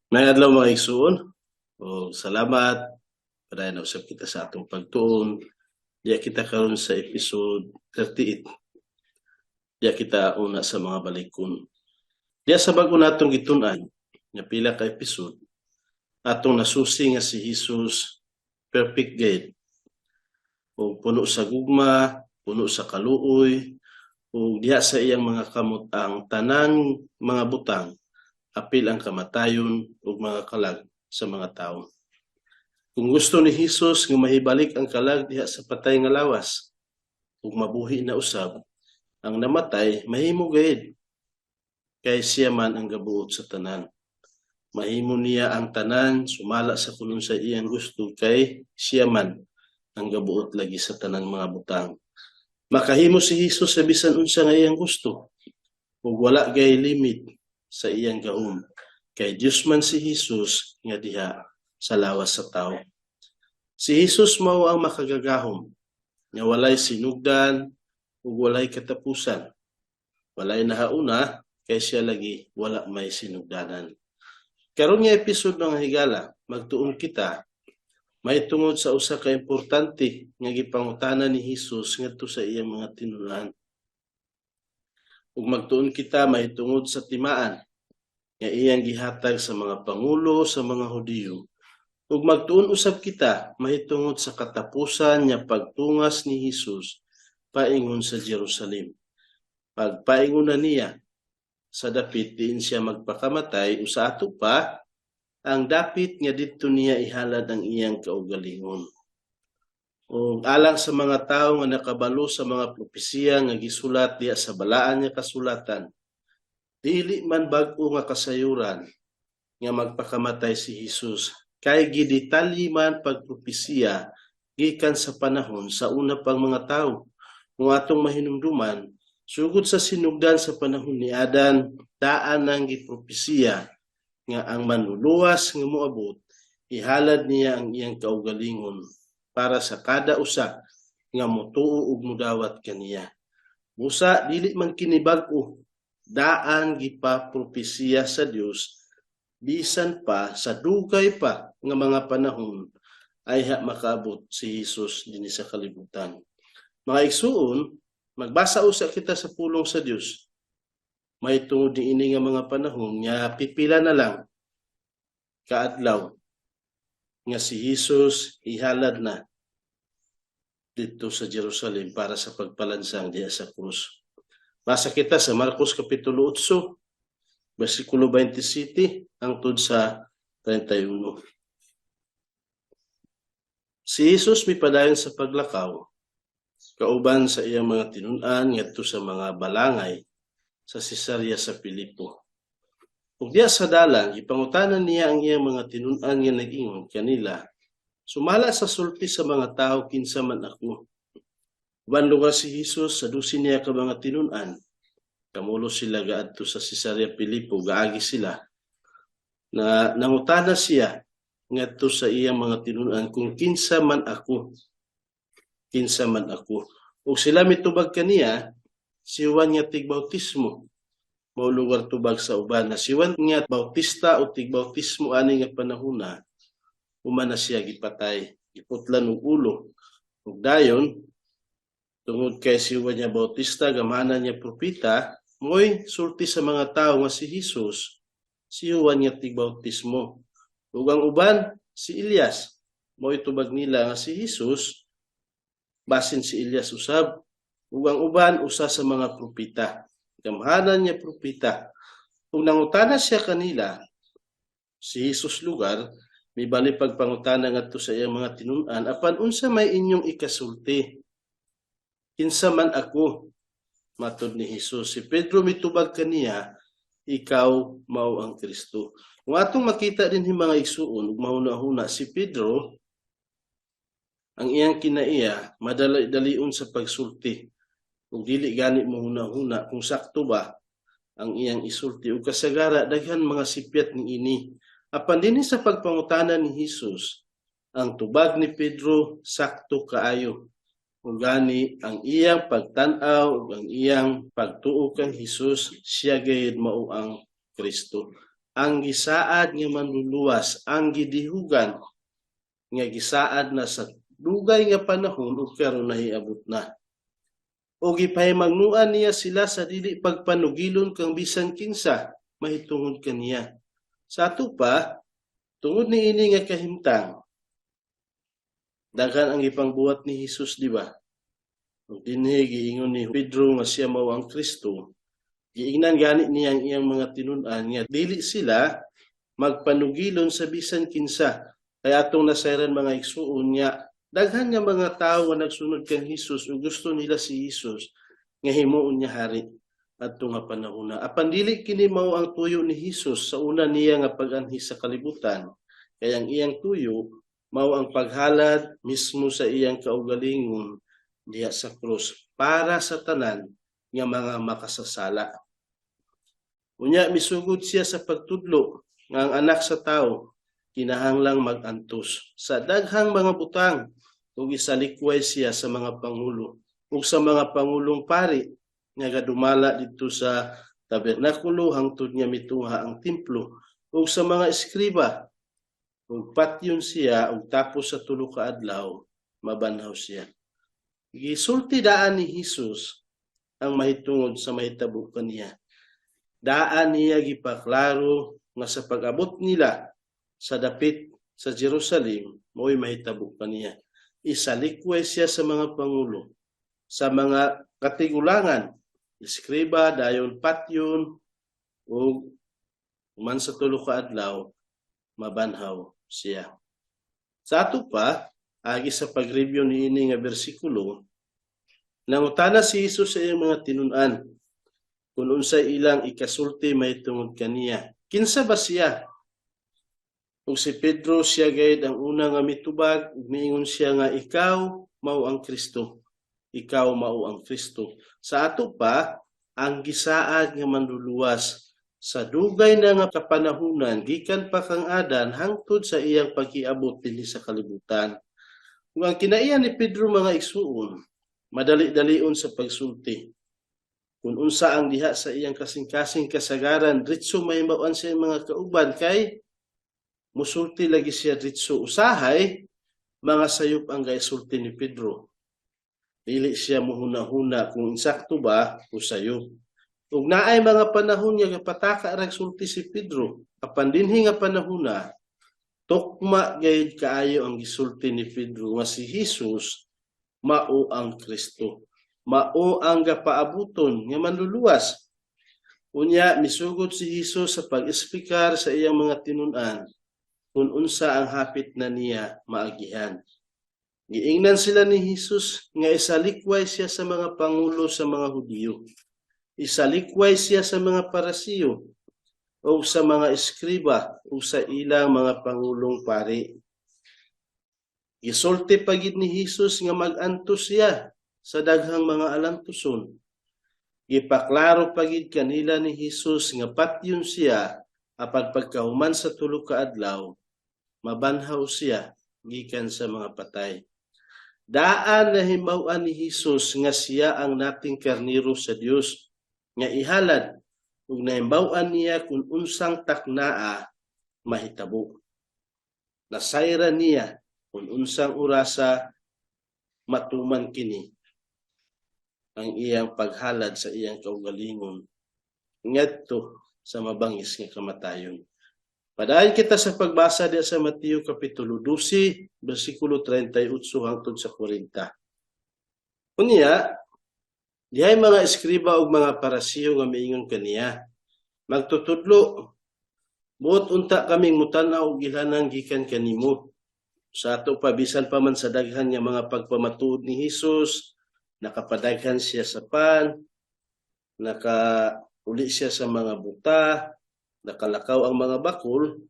Maayong adlaw, mga igsuon. O salamat. Padayon na usab kita sa atong pagtuon. Diya kita karon sa episode 38. Diya kita una sa mga balikon. Diya sa bag-o natong gitun-an nga pila ka episode, atong nasusi nga si Jesus perfect guide. O puno sa gugma, puno sa kaluoy, ug diha sa iyang mga kamot ang tanan mga butang, apil ang kamatayon ug mga kalag sa mga tawo. Kung gusto ni Hesus nga mahibalik ang kalag diha sa patay nga lawas ug mabuhi na usab ang namatay, mahimo gayud kay siya man ang gabuot sa tanan. Mahimo niya ang tanan sumala sa kuno sa iyang gusto kay siya man ang gabuot lagi sa tanan mga butang. Makahimo si Hesus sa bisan unsa nga iyang gusto ug wala gay limit sa iyang gahom kay Dios man si Hesus nga diha sa lawas sa tawo. Si Hesus mao ang makagagahom nga walay sinugdan ug walay katapusan. Walay nahauna kay siya lagi wala may sinugdanan. Karon nga episode, mga higala, magtuon kita mahitungod sa usa ka importante nga gipangutana ni Hesus ngadto sa iyang mga tinun-an. Ug magtuon kita mahitungod sa timaan nga iyang gihatag sa mga pangulo sa mga Hudiyo. Ug magtuon usab kita mahitungod sa katapusan nga pagtungas ni Hesus paingon sa Jerusalem. Pagpaingon na niya sa dapit diin siya magpakamatay, usa ato pa ang dapit nga didto niya ihalad ang iyang kaugalingon. Ug alang sa mga tawo nga nakabalo sa mga propesiya nga gisulat diha sa balaan nga kasulatan, dili man bag-o nga kasayuran nga magpakamatay si Hesus kay gidetalye man pagpropesiya gikan sa panahon sa una pang mga tawo. Kung atong mahinumduman, sugod sa sinugdan sa panahon ni Adan, daan nang gipropesiya nga ang manluluwas nga moabot, ihalad niya ang iyang kaugalingon para sa kada usa nga motuo ug modawat kaniya. Busa dili man kini bag-o, daan gipapropesiya sa Dios bisan pa sa dugay pa nga mga panahon ayha makaabot si Hesus dinhi sa kalibutan. Mga igsuon, magbasa usa kita sa pulong sa Dios mahitungod niini nga mga panahon nga pipila na lang kaadlaw nga si Hesus ihalad na didto sa Jerusalem para sa pagpalansang diha sa krus. Basa kita sa Marcos Kapitulo 8, versikulo 27 hangtod sa 31. Si Jesus mipadayon sa paglakaw kauban sa iyang mga tinun-an ngadto sa mga balangay sa Cesarea sa Filipo. Ug diha sa dalan, gipangutana niya ang iyang mga tinun-an nga nag-ingon kanila, "Sumala sa sulti sa mga tawo, kinsa man ako?" Uban lugar si Hesus sa 12 niya ka mga tinun-an. Kamulo sila gaadto sa Cesarea Filipo, gaagi sila. Na nangutana siya ngadto sa iyang mga tinun-an kung kinsa man ako. Kinsa man ako. Ug sila mitubag kaniya, si Juan nga tigbautismo. Mao lugar tubag sa uban na si Juan nga Bautista o tigbautismo ani nga panahona, human na siya gipatay, giputlan og ulo. Ug dayon, tungod kay si Juan nga Bautista gamhanan niya propeta, mo'y sulti sa mga tawo nga si Hesus si Juan nga tigbautismo. Ug ang uban si Elias, mo'y tubag nila nga si Hesus basin si Elias usab. Ug ang uban usa sa mga propeta, gamhanan niya propeta. Ug nangutana siya kanila, si Hesus lugar mibali pagpangutana ngadto sa iyang mga tinun-an, "Apan unsa may inyong ikasulti? Kinsa man ako?" Matod ni Hesus. Si Pedro mitubag kaniya, "Ikaw mao ang Kristo." Kung atong makita din mga igsuon ug mahuna-huna, si Pedro ang iyang kinaiya madali-dalion sa pagsulti ug dili gani mohuna-huna kung sakto ba ang iyang isulti, ug kasagara daghan mga sipyat niini. Apan dinhi sa pagpangutana ni Hesus, ang tubag ni Pedro sakto kaayo. Ug gani ang iyang pagtan-aw ug ang iyang pagtuo kang Hesus, siya gayud mao ang Kristo. Ang gisaad nga manluluwas, ang gidihugan nga gisaad na sa dugay nga panahon ug karon nahiabot na. O gipahimangnuan niya sila sa dili pagpanugilon kang bisan kinsa mahitungod kaniya. Sa ato pa, tungod niini nga kahimtang, daghan ang gipangbuhat ni Hesus, di ba? Ug dinhi giingon ni Pedro nga siya mao ang Kristo. Giingnan gani niya ang iyang mga tinun-an nga dili sila magpanugilon sa bisan kinsa. Kaya atong nasayran, mga igsuon, nga daghan nga mga tawo nga nagsunod kang Hesus ug gusto nila si Hesus nga himuon niya hari adto nga panahona. Apan dili kini mao ang tuyo ni Hesus sa una niya nga pag-anhi sa kalibutan. Kay ang iyang tuyo mao ang paghalad mismo sa iyang kaugalingon diha sa krus para sa tanan nga mga makasasala. Unya misugod siya sa pagtudlo nga ang Anak sa Tao kinahanglang mag-antos sa daghang mga butang ug isalikway siya sa mga pangulo ug sa mga pangulong pari nga gadumala didto sa tabernakulo hangtod nga mitungha ang templo, ug sa mga eskriba, ug patyon siya ug tapos sa 3 ka adlaw mabanhaw siya. Gisulti daan ni Hesus ang mahitungod sa mahitabo kaniya. Daan niya gipaklaro nga sa pag-abot nila sa dapit sa Jerusalem, mao'y mahitabo kaniya. Isalikway siya sa mga pangulo, sa mga katigulangan, eskriba, dayon patyon, ug human sa 3 ka adlaw, mabanhaw siya. Sa ato pa, agi sa pag-review niini nga bersikulo, nangutana si Hesus sa iyang mga tinun-an kung unsay ilang ikasulti mahitungod kaniya. Kinsa ba siya? Ug si Pedro siya gayud ang una nga mitubag ug miingon siya nga ikaw mao ang Kristo. Ikaw mao ang Kristo. Sa ato pa, ang gisaad nga manluluwas sa dugay na nga kapanahunan gikan pa kang Adan hangtod sa iyang paghiabot dinhi sa kalibutan. Ug ang kinaiya ni Pedro, mga igsuon, madali-dalion sa pagsulti. Kung unsa ang diha sa iyang kasing-kasing kasagaran, dritso mahibaw-an sa iyang mga kauban kay musulti lagi siya dritso. Usahay mga sayop ang gaisulti ni Pedro. Dili siya muhuna-huna kung insakto ba o sayop. Ug naay mga panahon nga gapataka ra sulti si Pedro, apan dinhi nga panahona tukma gayud kaayo ang gisulti ni Pedro nga si Hesus mao ang Kristo, mao ang gapaabuton nga manluluwas. Unya misugod si Hesus sa pag-esplikar sa iyang mga tinun-an kung unsa ang hapit na niya maagihan. Giingnan sila ni Hesus nga isalikway siya sa mga pangulo sa mga Hudiyo. Isalikway siya sa mga Parisiyo o sa mga eskriba o sa ilang mga pangulong pari. Gisulti pa gid ni Hesus nga mag-antos siya sa daghang mga alantuson. Gipaklaro pa gid kanila ni Hesus nga patyon siya apan pagkahuman sa 3 ka adlaw mabanhaw siya gikan sa mga patay. Daan nahimaw-an ni Hesus nga siya ang nating karniro sa Dios nga ihalad ug nahimaw-an niya kung unsang taknaa mahitabo. Nasayran niya kung unsang orasa matuman kini ang iyang paghalad sa iyang kaugalingon ngadto sa mabangis nga kamatayon. Padayon kita sa pagbasa diya sa Mateo Kapitulo 12, bersikulo 38 hangtod sa 40. Unya, dihay mga eskriba ug mga Parisiyo nga miingon kaniya, "Magtutudlo, buot unta kaming mutan-aw og ilhanan gikan kanimo." Sa ato pa, bisan pa man sa daghan nga mga pagpamatuod ni Hesus, nakapadaghan siya sa pan, nakauli siya sa mga buta, nakalakaw ang mga bakol,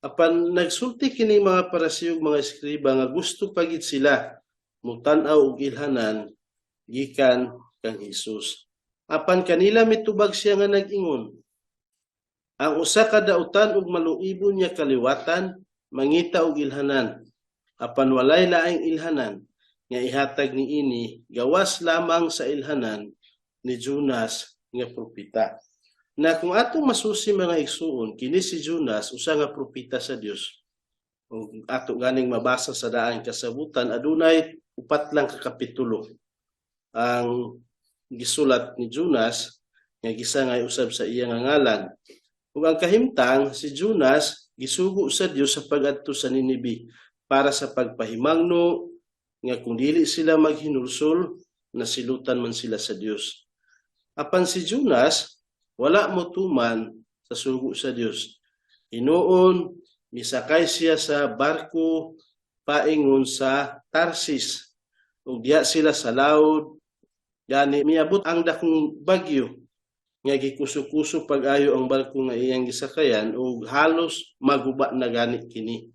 apan nagsulti kini mga Parisiyo ug mga eskriba nga gusto pa gid sila mutan-aw og ilhanan gikan kang Hesus. Apan kanila mitubag siya nga nag-ingon, "Ang usa ka dautan ug maluibon nga kaliwatan mangita og ilhanan, apan walay laing ilhanan nga ihatag niini gawas lamang sa ilhanan ni Jonas nga propeta." Na kung atong masusi, mga igsuon, kini si Jonas usa nga propeta sa Dios. Ug ato ganing mabasa sa Daang Kasabutan, adunay upat lang ka kapitulo ang gisulat ni Jonas nga gisangay usab sa iya nga ngalan. Ug ang kahimtang, si Jonas gisugo sa Dios sa pag-adto sa Ninibe para sa pagpahimangno nga kung dili sila maghinulsol, nasilutan man sila sa Dios. Apan si Jonas wala mo tuman sa sugo sa Dios. Hinuon misakay siya sa barko paingon sa Tarsis. Ug diya sila sa laod, gani miabot ang dakong bagyo nga gikuso-kuso pag-ayo ang barko nga iyang gisakayan ug halos maguba na gani kini.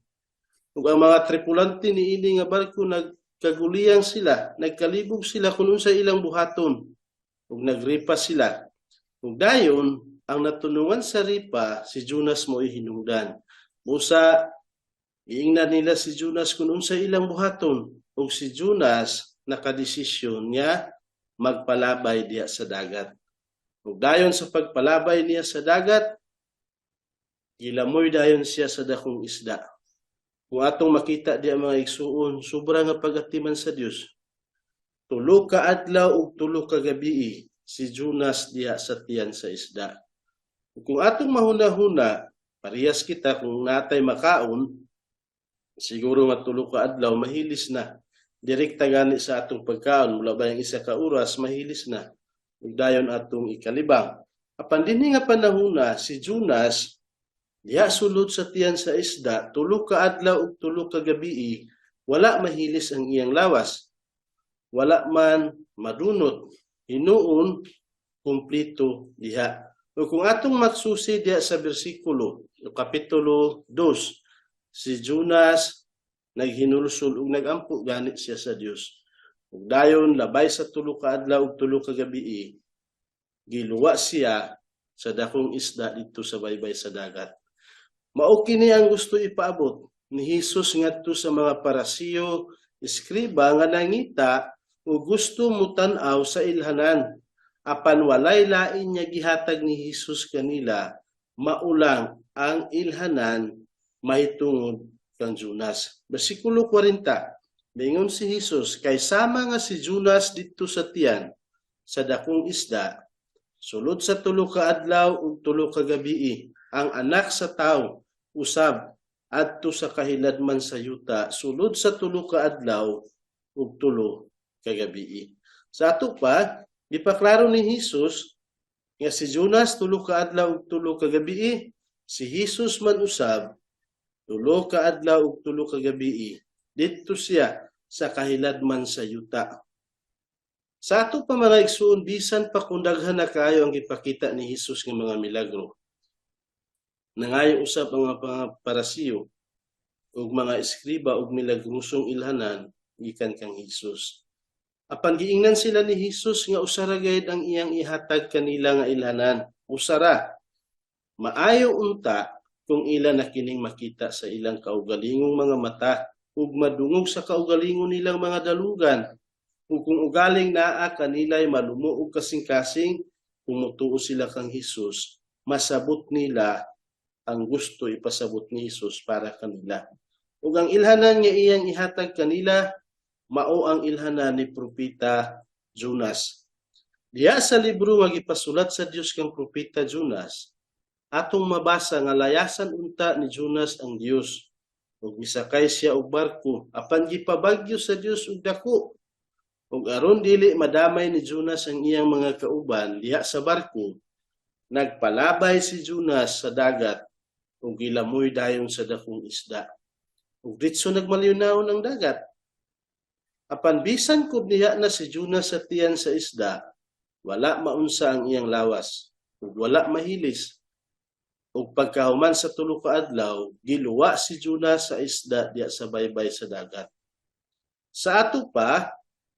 Ug ang mga tripulante niini nga barko, nagkaguliyang sila, nagkalibog sila kung unsa ilang buhaton ug nagripa sila. Ug dayon ang natunungan sa ripa, si Jonas mo'y hinungdan. Busa giingnan nila si Jonas kung unsa ilang buhaton, ug si Jonas nakadesisyon nga magpalabay diha sa dagat. Ug dayon sa pagpalabay niya sa dagat, gilamoy dayon siya sa dakong isda. Kung atong makita diya, mga igsuon, sobra nga pagatiman sa Dios. 3 ka adlaw ug 3 ka gabii si Jonas diha sa tiyan sa isda. Ug kung atong mahuna-huna, parehas kita, kung natay makaon, siguro nga 3 ka adlaw mahilis na. Direkta gani sa atong pagkaon, mula ba yung 1 ka oras, mahilis na. Ug dayon atong ikalibang. Apan dinhi nga panahona, si Jonas diha sulod sa tiyan sa isda, 3 ka adlaw ug 3 ka gabii, wala mahilis ang iyang lawas. Wala man madunot. Hinuon, kumpleto diha. O kung atong magsusi diha sa bersikulo, o kapitulo 2, si Jonas naghinulsol ug nagampo gani siya sa Dios. Ug dayon labay sa 3 ka adlaw ug 3 ka gabii, giluwa siya sa dakong isda didto sa baybay sa dagat. Mao kini ang gusto ipaabot ni Hesus ngadto sa mga Parasiyo, eskriba nga nangita ug gusto mutan-aw sa ilhanan. Apan walay lain niya gihatag ni Hesus kanila, maulang ang ilhanan mahitungod kang Jonas. Bersikulo 40. Mingon si Hesus, "Kay sama nga si Jonas didto sa tiyan sa dakong isda, sulod sa 3 ka adlaw ug 3 ka gabii, ang Anak sa Tawo usab adto sa kahiladman sa yuta sulod sa 3 ka adlaw ug 3 ka gabii." Sa ato pa, gipaklaro ni Hesus nga si Jonas 3 ka adlaw ug 3 ka gabii, si Hesus man usab 3 ka adlaw ug 3 ka gabii didto siya sa kahiladman sa yuta. Sa ato pa, mga igsuon, bisan pa kung daghan na kaayo ang gipakita ni Hesus nga mga milagro, nangayo usab ang mga Parasiyo ug mga eskriba og milagrosong ilhanan gikan kang Hesus. Apan giingnan sila ni Hesus nga usa ra gayud ang iyang ihatag kanila nga ilhanan, usa ra. Maayo unta kung ila na kining makita sa ilang kaugalingong mga mata ug madungog sa kaugalingon nilang mga dalugan, ug kung ugaling naa kanila'y malumo og kasing-kasing, kung motuo sila kang Hesus, masabot nila ang gusto ipasabot ni Hesus para kanila. Ug ang ilhanan nga iyang ihatag kanila mao ang ilhanan ni Propeta Jonas. Diya sa libro nga gipasulat sa Dios kang Propeta Jonas, atong mabasa nga layasan unta ni Jonas ang Dios ug misakay siya og barko, apan gipabagyo sa Dios og dako. Ug aron dili madamay ni Jonas ang iyang mga kauban diha sa barko, nagpalabay si Jonas sa dagat ug gilamoy dayon sa dakong isda. Ug ditso nagmalyunaw ang dagat. Apan bisan kung diha na si Jonas sa tiyan sa isda, wala maunsa ang iyang lawas ug wala mahilis. Ug pagkahuman sa 3 ka adlaw, giluwa si Jonas sa isda diha sa baybay sa dagat. Sa ato pa,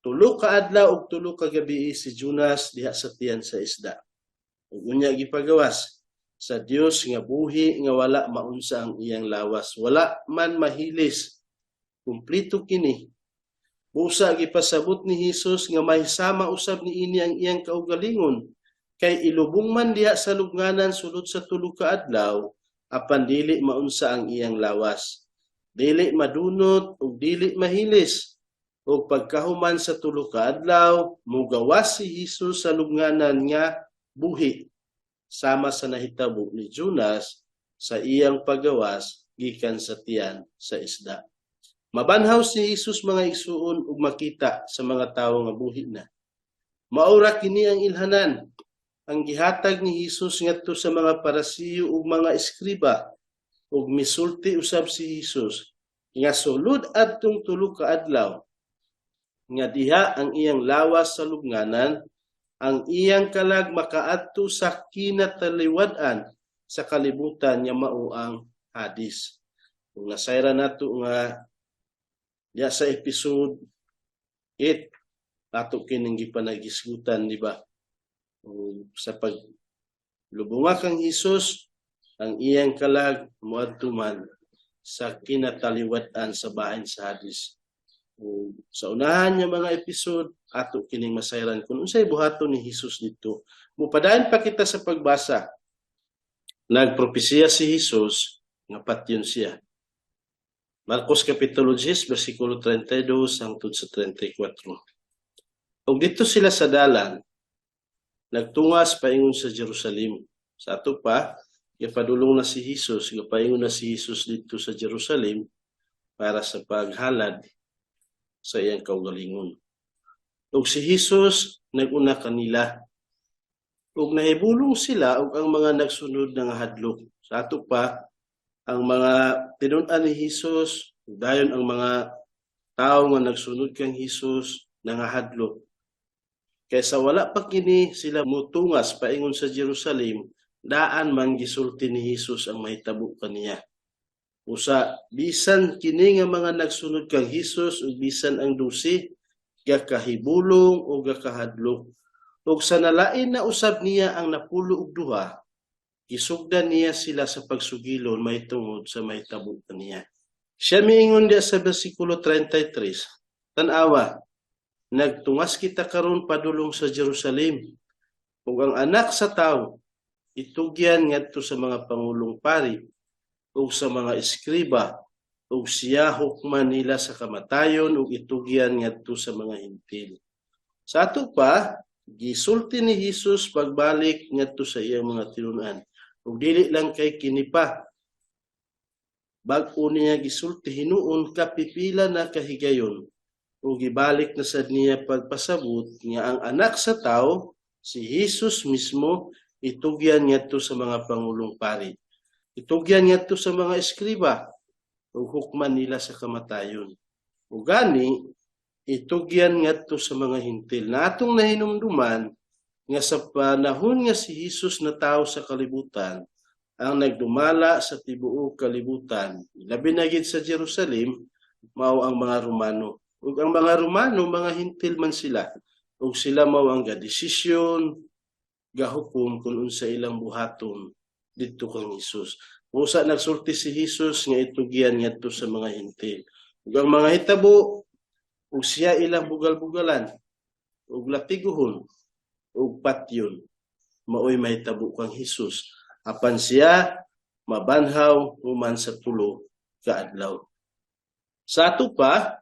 3 ka adlaw ug 3 ka gabii si Jonas diha sa tiyan sa isda. Ug unya gipagawas sa Dios nga buhi nga wala maunsa ang iyang lawas, wala man mahilis. Kumpleto kini. Busa gipasabot ni Hesus nga mahisama usab niini ang iyang kaugalingon. Kay ilubong man diha sa lubnganan sulod sa 3 ka adlaw, apan dili maunsa ang iyang lawas. Dili madunot ug dili mahilis. Ug pagkahuman sa 3 ka adlaw, mugawas si Jesus sa lubnganan nga buhi, sama sa nahitabo ni Jonas sa iyang pagawas gikan sa tiyan sa isda. Mabanhaw si Jesus, mga igsuon, ug makita sa mga tawo nga buhi na. Maura kini ang ilhanan ang gihatag ni Jesus ngadto sa mga Parisiyo ug mga eskriba, ug misulti usab si Jesus nga sulod adtong 3 ka adlaw nga diha ang iyang lawas sa lubnganan, ang iyang kalag makaadto sa kinataliwad-an sa kalibutan nga mao ang Hades. Kung nasayran nato nga diya sa episode 8 ato kining gipanagisgutan, di ba? O, sa paglubunga kang Hesus, ang iyang kalag moadto man sa kinataliwad-an sa bahin sa Hades. O, sa unahan nga mga episode ato kining masayran kung unsay buhaton ni Hesus dito. Mupadayon pa kita sa pagbasa. Nagpropesiya si Hesus nga patyon siya. Marcos Kapitulo 10, versikulo 32 hangtod sa 34. Ug didto sila sa dalan, nagtungas paingon sa Jerusalem. Sa ato pa, gipadulong na si Jesus, gipaingon na si Jesus didto sa Jerusalem para sa paghalad sa iyang kaugalingon. Ug si Jesus naguna kanila. Ug nahibulong sila ug ang mga nagsunod nga hadlok. Sa ato pa, ang mga tinun-an ni Jesus, dayon ang mga tawo nga nagsunod kang Jesus nangahadlok. Kaysa wala pa kini sila mutungas paingon sa Jerusalem, daan man gisulti ni Jesus ang mahitabo kaniya. Usa bisan kini nga mga nagsunod kang Hesus ug bisan ang 12 gakahibulong o gakahadlok. Ug sa nalain na usab niya ang 12, gisugdan niya sila sa pagsugilon mahitungod sa mahitabo kaniya. Siya miingon diya sa bersikulo 33, "Tan-awa, nagtungas kita karon padulong sa Jerusalem. Ug ang Anak sa Tawo itugyan ngadto sa mga pangulong pari ug sa mga eskriba, ug siya hukman nila sa kamatayon ug itugyan ngadto sa mga Hentil." Sa ato pa, gisulti ni Hesus pagbalik ngadto sa iyang mga tinun-an. Ug dili lang kay kini pa, bag-o niya gisulti hinuon kapipila na kahigayon, ug gibalik na sad niya pagpasabot nga ang Anak sa Tawo, si Hesus mismo, itugyan ngadto sa mga pangulong pari. Itugyan ngadto sa mga eskriba ug hukman nila sa kamatayon. Ug gani itugyan ngadto sa mga Hentil. Na atong nahinumduman nga sa panahon nga si Hesus natawo sa kalibutan, ang nagdumala sa tibuok kalibutan, labi na gid sa Jerusalem, mao ang mga Romano. Ug ang mga Romano, mga Hentil man sila. Ug sila mao ang gadesisyon, gahukom kung unsa ilang buhaton didto kang Hesus. Usa nagsulti si Hesus nga itugyan ngadto sa mga Hentil. Ug ang mga hitabo ug siya ilang bugal-bugalan ug latiguhon ug patyon, maoy mahitabo kang Hesus. Apan siya mabanhaw human sa 3 ka adlaw. Sa ato pa,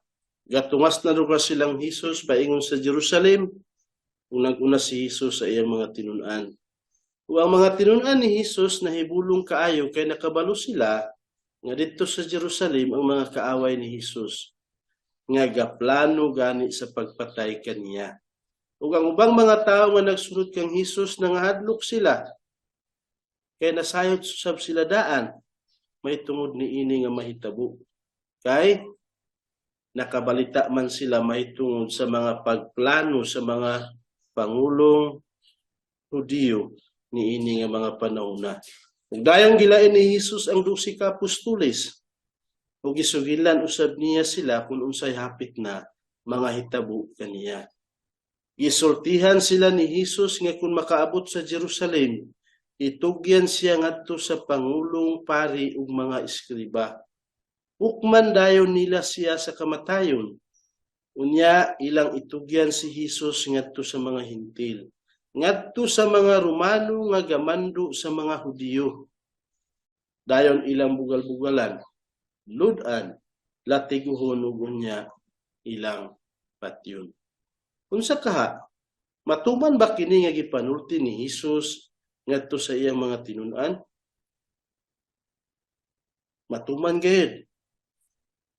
gatungas na lugar silang Hesus paingon sa Jerusalem ug nag-una si Hesus sa iyang mga tinun-an. Ug ang mga tinun-an ni Hesus nahibulong kaayo kay nakabalo sila nga didto sa Jerusalem ang mga kaaway ni Hesus nga gaplano gani sa pagpatay kaniya. Ug ang ubang mga tawo nga nagsunod kang Hesus, nangahadlok sila kay nasayod usab sila daan mahitungod niini nga mahitabo. Kay nakabalita man sila mahitungod sa mga pagplano sa mga pangulong Hudiyo niini nga mga panahona. Ug dayong gilain ni Hesus ang 12 ka apostoles ug gisugilan usab niya sila kung unsay hapit na mga hitabo kaniya. Gisultihan sila ni Hesus nga kung makaabot sa Jerusalem, itugyan siya ngadto sa pangulong pari ug mga eskriba. Hukman dayon nila siya sa kamatayon. Unya ilang itugyan si Hesus ngadto sa mga Hentil. Ngadto sa mga Romano nga gamando sa mga Hudiyo. Dayon ilang bugal-bugalan, lud-an, latiguhon ug unya ilang patyon. Unsa kaha? Matuman ba kini nga gipanulti ni Hesus ngadto sa iyang mga tinun-an? Matuman gayud.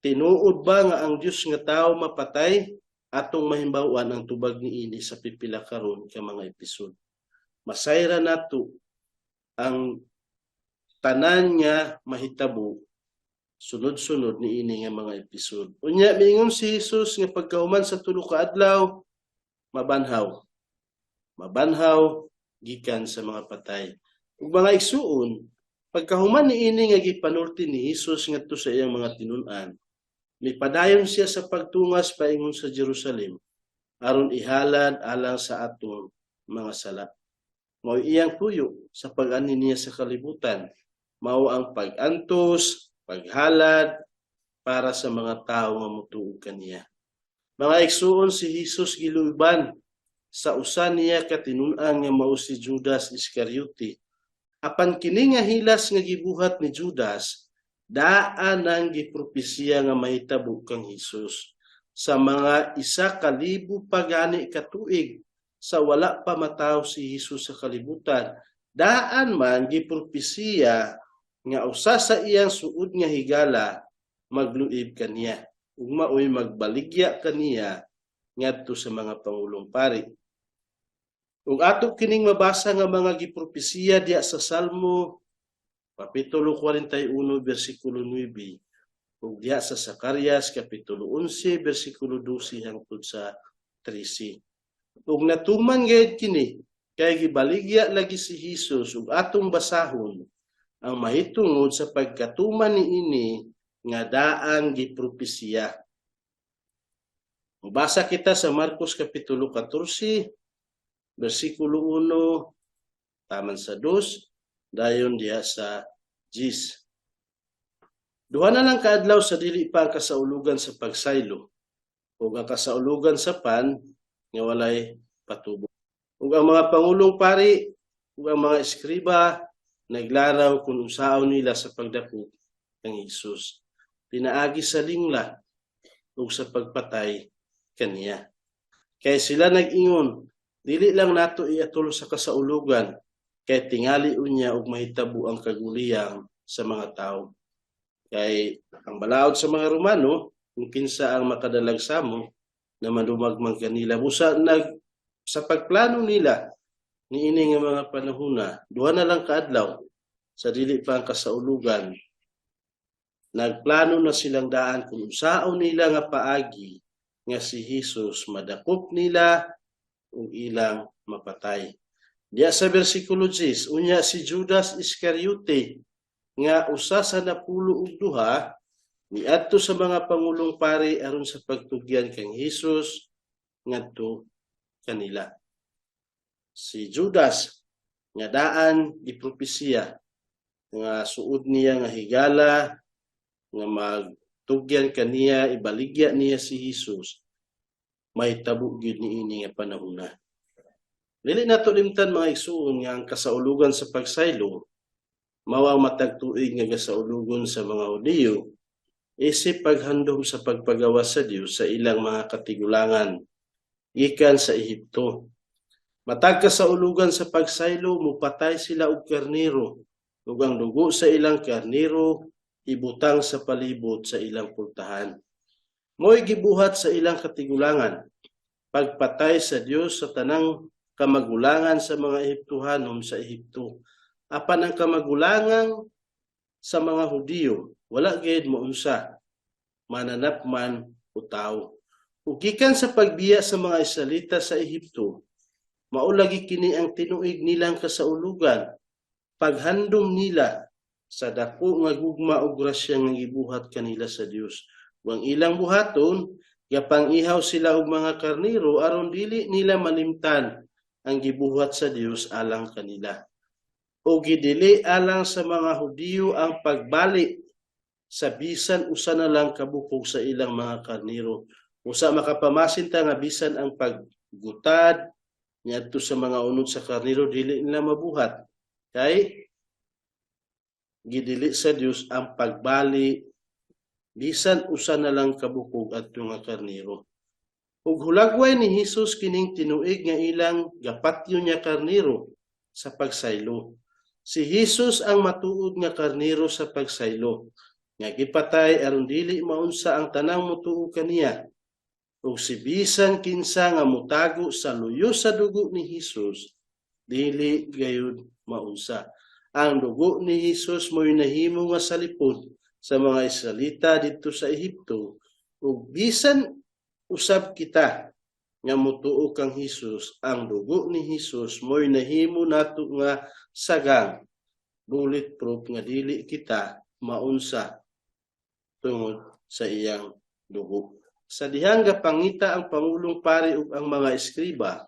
Tinuod ba nga ang Dios nga tawo mapatay? Atong mahimbaw-an ang tubag niini sa pipila karon ka mga episode. Masayra nato ang tanan nga mahitabo sunod-sunod niini nga mga episode. Unya miingon si Jesus nga pagkahuman sa 3 ka adlaw mabanhaw. Mabanhaw gikan sa mga patay. Ug mga igsuon, pagkahuman niini nga gipanulti ni Hesus ngadto sa iyang mga tinun-an, mipadayon siya sa pagtungas paingon sa Jerusalem aron ihalad alang sa atong mga sala. Mao iyang tuyo sa pag-anhi niya sa kalibutan. Mao ang pag-antos, paghalad para sa mga tawo nga motuo kaniya. Mga igsuon, si Hesus giluban sa usa niya ka tinun-an nga mao si Judas Iscariote. Apan kini nga hilas nga gibuhat ni Judas, daan ang gipropesiya nga mahitabo kang Hesus sa mga 1,000 pa gani ka tuig sa wala pa matawo si Hesus sa kalibutan. Daan man gipropesiya nga usa sa iyang suod nga higala magluib kaniya ug maoy magbaligya kaniya ngadto sa mga pangulong pari. Ug ato kining mabasa nga mga gipropesiya diya sa Salmo Kapitulo 41, versikulo 9, ug diha sa Zacarias Kapitulo 11, versikulo 12 hangtod sa 13. Ug natuman gayud kini kay gibaligya lagi si Hesus, ug atong basahon ang mahitungod sa pagkatuman niini nga daang gipropesiya. Mubasa kita sa Marcos Kapitulo 14, versikulo 1 taman sa 2, dayon diha sa 10. 2 na lang kaadlaw sa dili pa ang kasaulugan sa pagsaylo ug ang kasaulugan sa pan nga walay patubo. Ug ang mga pangulong pari ug ang mga eskriba naglaraw kung unsaon nila sa pagdakop kang Hesus pinaagi sa lingla ug sa pagpatay kaniya. Kay sila nag-ingon, "Dili lang nato iatol sa kasaulugan kay tingali unya og mahitabo ang kaguliyang sa mga tawo." Kay ang balaod sa mga Romano, kung kinsa ang makadalag samo na madumag man kanila. Busa nag sa pagplano nila niini nga mga panahona, 2 na lang kaadlaw sa dili pa ang kasaulugan, nagplano na silang daan kung unsaon nila nga paagi nga si Hesus madakop nila ug ilang mapatay. Diya sa versikulo 10, unya si Judas Iscariote nga usa sa 12 niadto sa mga pangulong pari aron sa pagtugyan kang Hesus ngadto kanila. Si Judas nga daan gipropesiya nga suod niya nga higala nga magtugyan kaniya, ibaligya niya si Hesus, mahitabo gyud niini nga panahona. Dili nato limtan, mga igsuon, nga ang kasaulugan sa pagsaylo mao ang matag tuig nga gasaulugon sa mga Hudiyo isip paghandom sa pagpagawas sa Dios sa ilang mga katigulangan gikan sa Ehipto. Matag kasaulugan sa pagsaylo, mupatay sila og karnero ug ang dugo sa ilang karnero ibutang sa palibot sa ilang pultahan. Mo'y gibuhat sa ilang katigulangan pagpatay sa Dios sa tanang kamagulangan sa mga Ehiptohanon sa Ehipto. Apan ang kamagulangan sa mga Hudiyo wala gayud mounsa, mananap man o tao. Ug gikan sa pagbiya sa mga Israelita sa Ehipto, mao lagi kini ang tinuig nilang kasaulugan, paghandom nila sa dako nga gugma ug grasya nga gibuhat kanila sa Dios. Ug ang ilang buhaton, gapang-ihaw sila og mga karnero aron dili nila malimtan ang gibuhat sa Dios alang kanila. O gidili alang sa mga Hudiyo ang pagbali sa bisan usa na lang kabukog sa ilang mga karnero. Usa makapamasin ta nga bisan ang paggutad, Niadto sa mga unod sa karnero, dili nila mabuhat kay gidili sa Dios ang pagbali bisan usa na lang kabukog adto nga karnero. Ug hulagway ni Hesus kining tinuig nga ilang gapatyo niya karnero sa pagsaylo. Si Hesus ang matuod nga karnero sa pagsaylo nga gipatay aron dili maunsa ang tanang motuo kaniya. Ug si bisan kinsa nga motago sa luyo sa dugo ni Hesus, dili gayud maunsa. Ang dugo ni Hesus mo'y nahimo nga salipod sa mga Israelita didto sa Ehipto, ug bisan usab kita nga motuo kang Hesus, ang dugo ni Hesus mo'y nahimo nato nga sagang, bulletproof, nga dili kita maunsa tungod sa iyang dugo. Sa dihang gapangita ang pangulong pari ug ang mga eskriba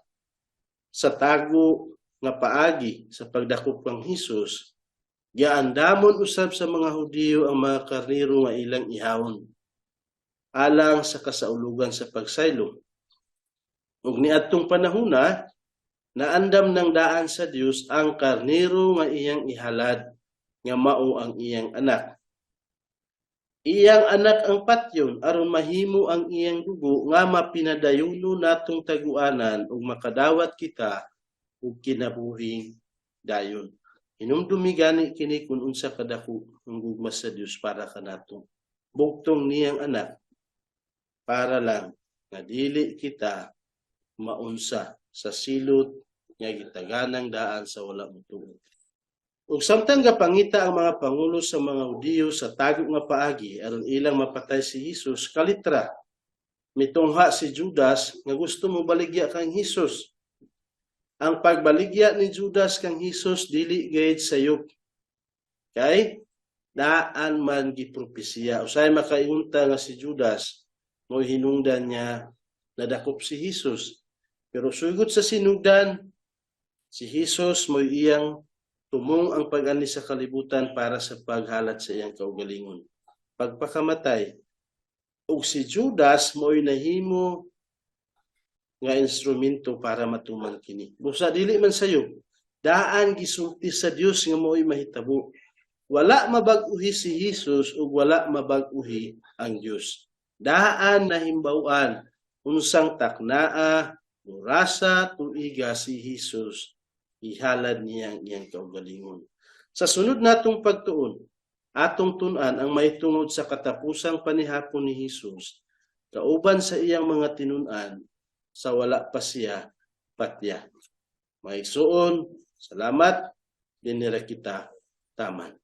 sa tago nga paagi sa pagdakop kang Hesus, giandamon usab sa mga Hudiyo ang mga karnero nga ilang ihawon alang sa kasaulugan sa pagsaylo. Ug niadtong panahona, naandam ng daan sa Dios ang karnero nga iyang ihalad, nga mao ang iyang anak. Iyang anak ang patyon aron mahimo ang iyang dugo nga mapinadayuno natong taguanan ug makadawat kita og kinabuhing dayon. Hinumdumi gani kini kung unsa kadako ang gugma sa Dios para kanato. Bugtong niyang anak para lang nga dili kita maunsa sa silot nga gitaganang daan sa wala motuo. Ug samtang gapangita ang mga pangulo sa mga Hudiyo sa tago nga paagi aron ilang mapatay si Hesus, kalitra mitungha si Judas nga gusto mo baligya kang Hesus. Ang pagbaligya ni Judas kang Hesus dili gayud sayop. Kay daan man gipropesiya. Usay makaingon ta nga si Judas mo hinungdan niya nadakop si Hesus. Pero sugod sa sinugdan, si Hesus mo iyang tumong ang pag-anhi sa kalibutan para sa paghalat sa iyang kaugalingon. Pagpakamatay, ug si Judas mo'y nahimo nga instrumento para matuman kini. Busa dili man sayo, daan gisulti sa Dios nga mo'y mahitabo. Wala mabag-uhi si Hesus ug wala mabag-uhi ang Dios. Daan nahimbaw-an unsang taknaa, orasa, tuiga si Hesus ihalad niyang iyang kaugalingon. Sa sunod natong pagtuon, atong tun-an ang mahitungod sa katapusang panihapon ni Hesus kauban sa iyang mga tinun-an sa wala pa siya patya. Mga igsuon, salamat, dinira kita taman.